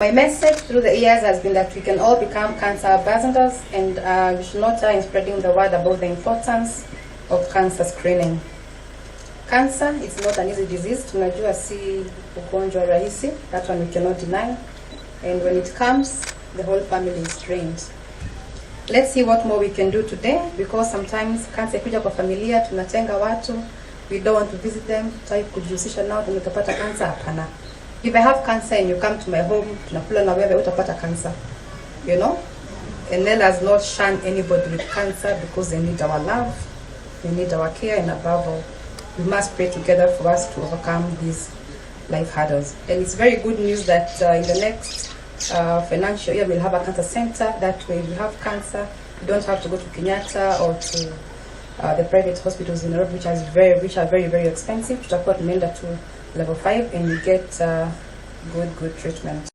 My message through the years has been that we can all become cancer ambassadors, and we should not try in spreading the word about the importance of cancer screening. Cancer is not an easy disease. Tunajua si ugonjwa rahisi, that one we cannot deny. And when it comes, the whole family is drained. Let's see what more we can do today, because sometimes cancer ikikuja kwa familia tunatenga watu, we don't want to visit them, try kujihusisha nao, tumepata cancer. Hapana. If I have cancer and you come to my home, tunakula na wewe, utapata cancer. And let us not shun anybody with cancer, because they need our love, they need our care, and above all, we must pray together for us to overcome these life hurdles. And it's very good news that in the next financial year, we'll have a cancer center. That way, if you have cancer, you don't have to go to Kenyatta or to the private hospitals in Nairobi, which are very, very expensive. Tutakuwa tunaenda to level 5 and you get good, good treatment.